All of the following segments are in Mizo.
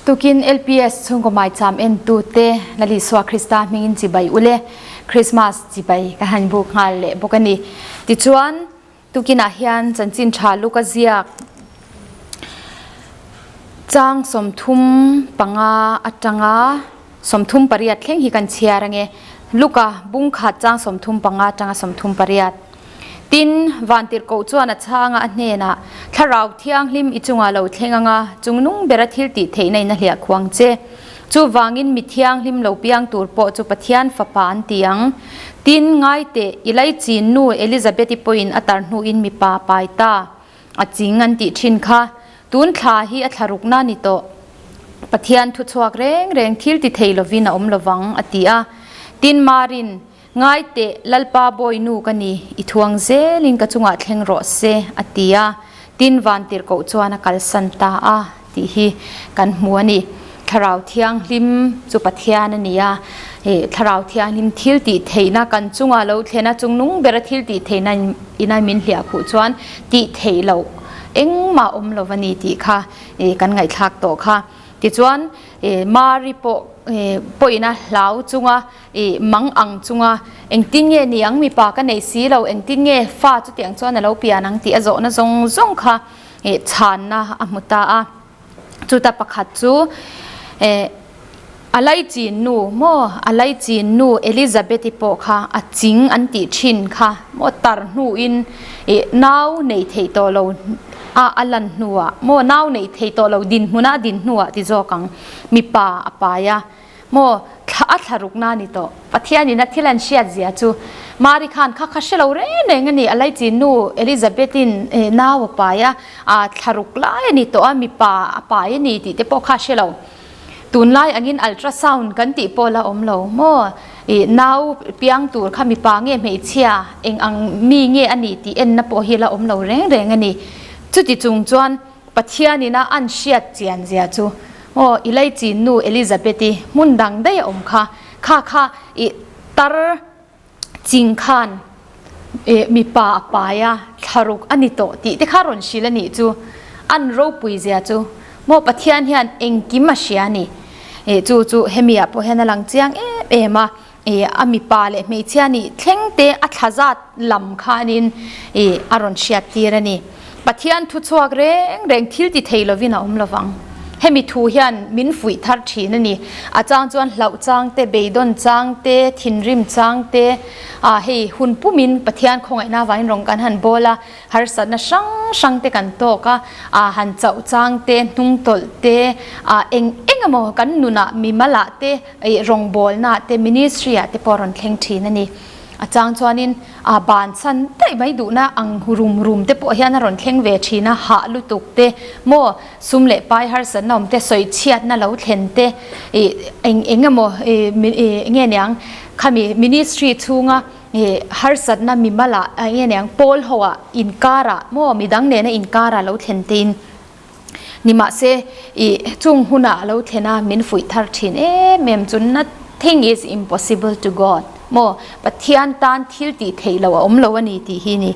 Tukin LPS chhungkaw maicham entute Lal Isua Krista hmingin chibai ule Christmas chibai ka han buk nghal leh bawk a ni. Tichuan tukinah hian chanchin tha luk a ziak chang 35 atanga 38 thleng hi kan chhiar ange. Luka bung khat chang 35 atanga 38. Tin, Vantirhkoh chuan a chhanga a hnenah, Thlarau Thianghlim i chungah lo thleng anga, chungnung bera thil tih theihna in a hliah khuang che. Chuvangin mi thianghlim lo piang tur pawh chu Pathian Fapa an ti ang. Tin, ngai teh, i laichin nu Elizabeth-i pawhin a tar hnuin mipa a pai ta. A ching an tih thin kha. Tun thla hi a thla rukna ni tawh. Pathian thuchhuak reng reng thil ti thei lovin a awm lovang, a ti a. Tin, Marin, Ngai teh, Lalpa bawi nu ka ni, i thuang zelin ka chungah thleng rawh se, a ti a. Tin, Vantirhkoh chuan a kalsan ta a, tih hi kan hmu a ni. Thlarau Thianghlim chu Pathian a ni a, Thlarau Thianghlim thil tih theihna kan chunga lo thlen a, chungnung bera thil tih theihna ina min hliah khuh chuan tih theih loh engmah awm lo va ni tih kha kan ngaihthlak tawh kha. Tichuan, Mari pawh pawhin a hlau chunga I mang ang chunga engtin nge ni ang mipa ka nei si lo, engtin nge fa chutiang chuan a lo pian ang tih a zawhna zawng zawng kha chhanna a hmu ta a. Chuta pakhat chu a laichin nu maw, a laichin nu Elizabeth-i pawh kha a ching an tih thin kha maw tar hnuin nau nei thei tawh lo a a lan hnuah maw nau nei thei tawh lo dinhmuna a din hnuah ti zawk ang mipa a pai a. Maw, thla a thla rukna a ni tawh. Pathianin a thil an hriat zia chu Mari khan kha kha hre lo reng reng a ni. A laichin nu Elizabeth-in nau a pai a, a thla ruk lai a ni tawh a, mipa a pai a ni tih te pawh kha hre lo. Tunlai angin ultrasound kan tih pawh la awm lo. Maw, i nau piang tur kha mipa nge hmeichhia, eng ang mi nge a ni tih enna pawh hi la awm lo reng reng a ni. Chuti chung chuan Pathianin a an hriat chian zia chu aw i laichin nu Elizabeth-i hmun dang daih a awm kha, kha kha i tar ching khan i mipa a pai a, thlaruk a ni tawh tih te kha rawn hrilh a nih chu, an ropui zia chu maw Pathian hian engkim a hria a ni. I chu chu hemi ah pawh hian a lang chiang em em a, i a mipa leh hmeichhia nih thleng te a thla zat lam khanin i a rawn hriat tir a ni. Pathian thu chhuak reng reng thil ti thei lovin a awm lovang. Hemi thu hian min fuih thar thin a ni. A chang chuan hlauh chang te, beidawn chang te, thinrim chang te, ah hei hun pumin Pathian khawngaihna avangin rawn kan han bawl a, harsatna hrang hrang te kan tawk a, ah han chauh chang te, hnung tawlh te, ah eng eng emaw kan nunah mimalah te, ih rawngbawlna te, ministry ah te pawh a rawn thleng thin a ni. A chang chuanin a ban chhan daih mai duhna ang rum rum te pawh hian a rawn thleng ve thin a, hah lutuk te maw sum leh pai harsatna awm te, sawi chhiatna lo thlen te ih eng eng emaw ih ih nge niang khami ministry chhunga ih harsatna mimal ah nge niang pawl ho ah inkar ah maw midang nena inkar ah lo thlen te in Nimahse, i chung hunah a lo thlen a, min fuih thar thin em em chu nothing is impossible to God maw, Pathian tan thil tih theih loh a awm lo a ni tih hi ni.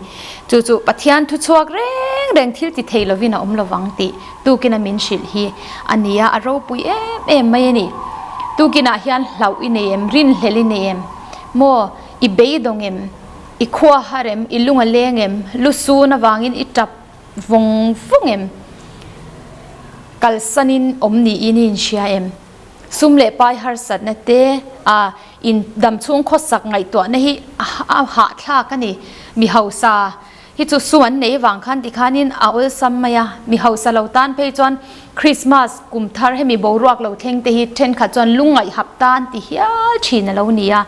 Chu chu Pathian thu chhuak reng reng thil ti thei lovin a awm lovang tih tukin a min hrilh hi a ni a, a ropui em em mai a ni. Tukinah hian hlauh i nei em, rinhlelh i nei em maw, i beidawng em, i khua har em, i lung a leng em, lusun avangin i tap Vawng vawng em? Kalsanin awm niin i inhria em? Sum leh pai harsatna te a in damchhung khawsak ngaihtuahna hi a hahthlak a ni. Mi hausa hi chu sum an nei vang khan tikhanin a awlsam mai a, mi hausa lo tan phei chuan Christmas kum thar hemi boruak lo thleng te hi thenkhat chuan lungngaih hap tan ti hial thin a lo ni a.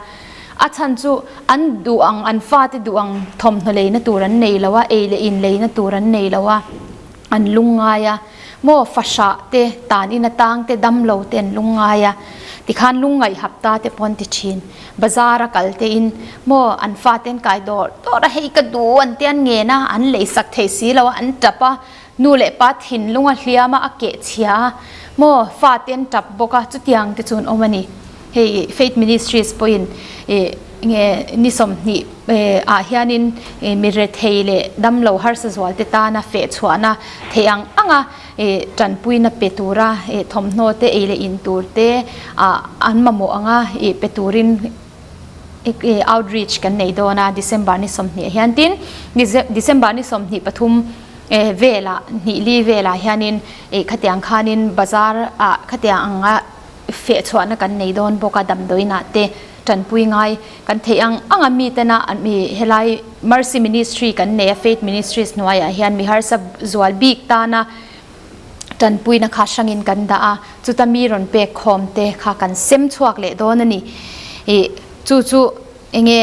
A chhan chu an duh ang, an fate duh ang thawmhnaw leina tur an nei lo a, ei leh in leina tur an nei lo a, an lungngai a. Maw fahrah te, tan in atang te, damlo te an lungngai a. Tikhan lungngaih hapta te pawh an ti thin. Bazar a kal te in maw an fate an kai dawr dawr a, hei ka duh an ti an ngen a, an leisak thei si lo a, an tap a, nu leh pa thinlung a hliam a, a keh chhia a, maw fate an tap bawk a, chutiang te chu an awm a ni. Hei Faith Ministries pawhin ih. nge ni 20 ah hianin mi rethei leh damlo harsa zual te tana feh chhuahna theih ang anga tanpuina pe tura thawmhnaw te ei leh in tur te an mamawh anga pe turin outreach kan nei dawn a December ni 20 ah hian tin December ni 23 velah hnih li velah hianin khatiang khanin bazar ah khatiang anga feh chhuahna kan nei dawn bawk a damdawiinah te tanpui ngai kan theih ang anga mi tena mi helai Mercy Ministry kan nei a Faith Ministries hnuaiah hian mi harsa zual bik tana tanpuina kha hrangin kan dah a chuta mi rawn pek khawm te kha kan sem chhuak leh dawn a ni chu chu enge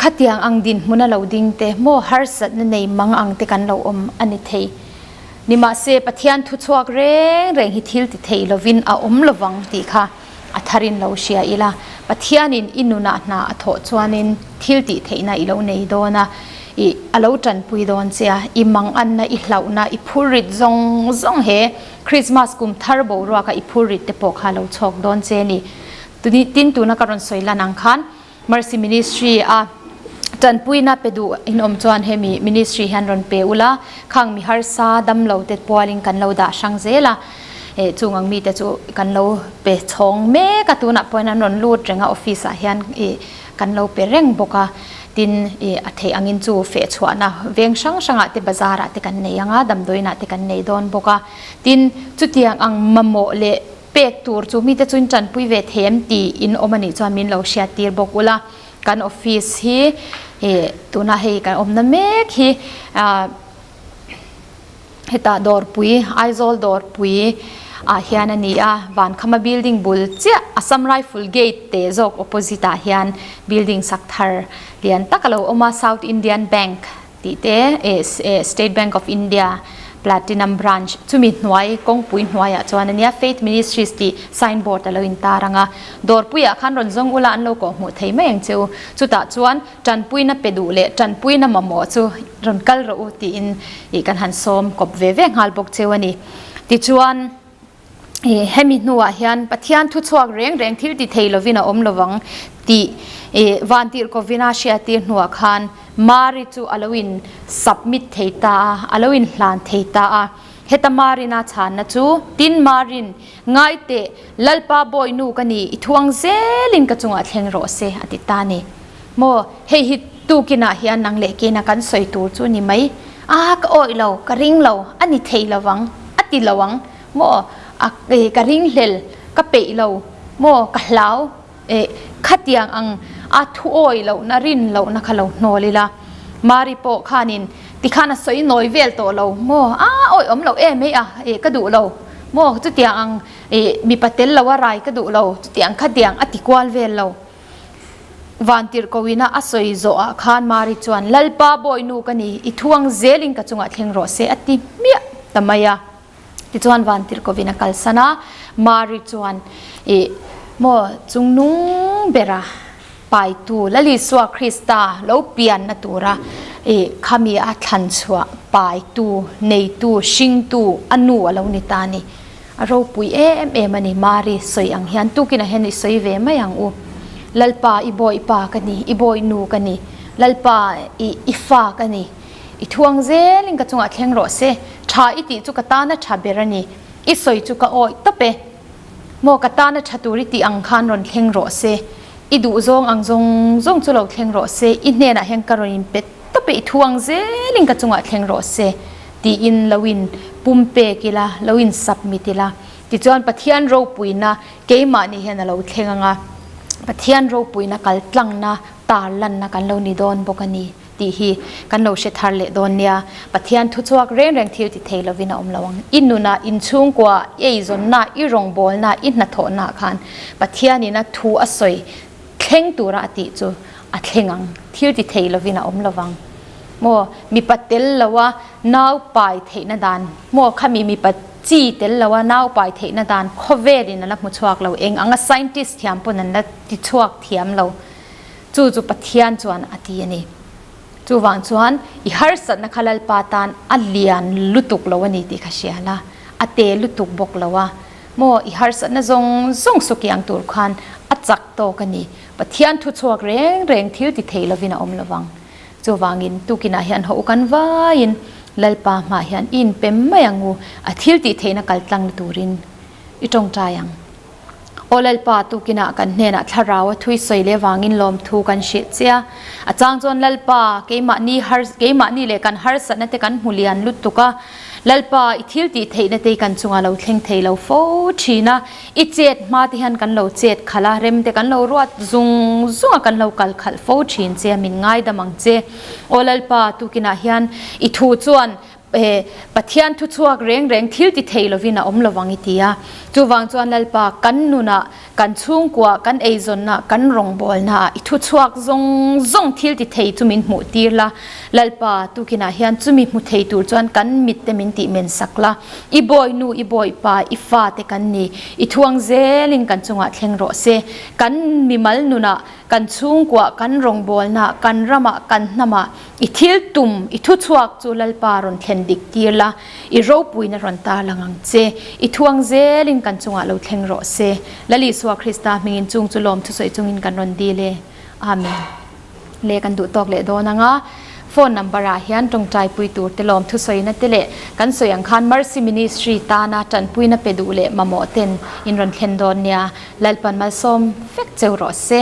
Khatiang ang dinhmun a lo ding te maw harsatna nei mang ang te kan lo awm a ni thei. Nimahse, Pathian thuchhuak reng reng hi thil ti thei lovin a awm lovang tih kha a tharin lo hria ila. Pathianin i nunah hna a thawh chuanin thil tih theihna i lo nei dawn a, i a lo tanpui dawn che a, i manganna, i hlauhna, i phurrit zawng zawng he Krismas kum thar boruaka i phurrit te pawh kha a lo chhawk dawn che a ni. Tin, tuna ka rawn sawi lan ang khan Mercy Ministry a tanpuina pe duh in awm chuan hemi ministry hian rawn pe ula, khang mi harsa dam lo te pualin kan lo dah hrang zel a, eh chung ang mite chu kan lo pe chhawng mek a, tunah pawhin an rawn lut reng a office ah hian ih kan lo pe reng bawk a, tin ih a theih angin chu feh chhuahna veng hrang hrangah te bazar ah te kan nei ang a, damdawiinah te kan nei dawn bawk a, tin chutiang ang mamawh leh Pek tur chu mite chuin tanpui ve thei em tih in awm a nih chuan min lo hriat tir bawk ula. Kan office hi ih tuna hei kan awmna mek hi ah hetah dawrpui Aizawl dawrpui ah hian a ni a, Vankhama building bul chiah Assam Rifle gate teh zawk opposite ah hian building sak thar lian tak a lo awm a South Indian Bank tih te eh State Bank of India Platinum Branch chumi hnuai kawngpui hnuaiah chuan a nia Faith Ministries tih sign board a lo intar ang a, dawrpuiah khan rawn zawng ula an lo kawh hmuh thei mai ang che u. Chutah chuan tanpuina pe duh leh tanpuina mamawh chu rawn kal rawh u tiin ih kan han sawm kawp ve ve nghal bawk cheu a ni. Tichuan. Ih hemi hnuah hian Pathian thuchhuak reng reng thil ti thei lovin a awm lovang tih ih Vantirhkovina hriattir hnuah khan Mari chu a lo in submit thei ta a, a lo in hlan thei ta a. Heta Marina chhanna chu, Tin Marin, ngai teh, Lalpa Bawihnu ka ni, i thuang zelin ka chungah thleng rawh se, a ti ta ni. Maw, hei hi tukinah hian nang leh keina kan sawi tur chu ni mai. A, ka awih lo, ka ring lo, a ni thei lovang, a ti lo ang. Maw, a, e, ka ringhlel, ka peih lo, maw, ka hlau, e, khatiang ang a thu awi lohna, rin lohna kha lo hnawl ila. Mari pawh khanin tikhan a sawi nawi vel tawh lo, maw, a awi awm lo em ei a, e, ka duh lo, maw, chutiang ang, e, mipa tel lo a rai ka duh lo, chutiang khatiang a ti kual vel lo. Vantirhkoina a sawi zawhah khan Mari chuan, Lalpa Bawihnu ka ni, i thuang zelin ka chungah thleng rawh se, a ti hmiah ta mai a. Tichuan Vantirhkovin a kalsan a, Mari chuan ih maw chungnung bera paitu Lal Isua Krista lo pianna tura ih khami a thlan chhuah paitu, neitu, hringtu a nu a lo ni ta a ni. A ropui em em a ni Mari sawi ang hian tukinah hian i sawi ve mai ang u. Lalpa i bawipa ka ni, i bawihnu ka ni, Lalpa ih i fa ka ni. I thuang zelin ka chungah thleng rawh se, tha i tih chu ka tana tha ber a ni, i sawi chu ka awih tawp e. Maw ka tana tha tur i tih ang khan rawn thleng rawh se, i duhzawng ang zawng zawng chu lo thleng rawh se, i hnenah hian ka rawn inpet tawp e, i thuang zelin ka chungah thleng rawh se tiin lo in pum pek ila, lo in submit ila. Tichuan Pathian ropuina keimahni hian a lo thleng ang a, Pathian ropuina kaltlangna tarlanna kan lo ni dawn bawk a ni. Tih hi kan lo hre thar leh dawn nia. Pathian thuchhuak reng reng thil ti thei lovin a awm lo ang. I nunah, inchhungkua, i eizawnna, i rawngbawlna, i hnathawhna khan Pathianin a thu a sawi thleng tura a tih chu a thleng ang. Thil ti thei lovin a awm lovang. Maw mipa tel loa nau pai theihna dan, maw khami mipa chi tel loa nau pai theihna dan khawvelin a la hmu chhuak lo. Eng anga scientist thiam pawn an la ti chhuak thiam lo. Chu chu Pathian chuan a ti a ni. Chuvang chuan i harsatna kha Lalpa tan a lian lutuk lo a ni tih kha hria la, a te lutuk bawk lo a. Maw i harsatna zawng zawng sukiang tur khan a chak tawk a ni. Pathian thu chhuak reng reng thil ti thei lovin a awm lovang. Chuvangin tukinah hian haw u kan vaiin Lalpa hmah hian i inpem mai ang u, a thil tih theihna kal tlang turin i tawngtai ang. Aw Lalpa, tukinah kan hnenah thlarau a thui sawi leh vangin lawmthu kan hrilh che a. A chang chuan Lalpa, keimahni har, keimahni leh kan harsatna te kan hmu lian lutuk a. Lalpa, i thil tih theihna te hi kan chungah lo thleng thei lo fo thin a. I chet hma te hian kan lo chet khalh a, rem te kan lo ruat zung zung a, kan lo kal khalh fo thin che a, min ngaidam ang che. Aw Lalpa, tukinah hian i thu chuan He Pathian thuchhuak reng reng thil ti thei lovin a awm lovang i ti a. Chuvang chuan Lalpa, kan nunah, kan chhungkuah, kan eizawnna, kan rawngbawlnaah i thuchhuak zawng zawng thil ti thei chu min hmuh tir la. Lalpa, tukinah hian chumi hmu thei tur chuan kan mitte min tih men sak la. I bawinu, i bawipa, i fate kan ni. I thuang zelin kan chungah thleng rawh se. Kan mimal nunah, kan chhungkuah, kan rawngbawlnaah, kan ramah, kan hnamah, I thil tum, i thuchhuak chu Lalpa rawn thlen dik tir la, i ropuina rawn tar lang ang che. I thuang zelin kan chungah lo thleng rawh se. Lal Isua Krista hmingin chung chu lawm thusawi chungin kan rawn dil e. Amen. Le kan duh tawk leh dawn anga phone number ah hian tawngtai pui tur te lawm thusawina te leh kan sawi ang khan Mercy Ministry tana tanpuina pe duh leh mamawh ten in rawn thlen dawn nia. Lalpan malsawm vek cheu rawh se.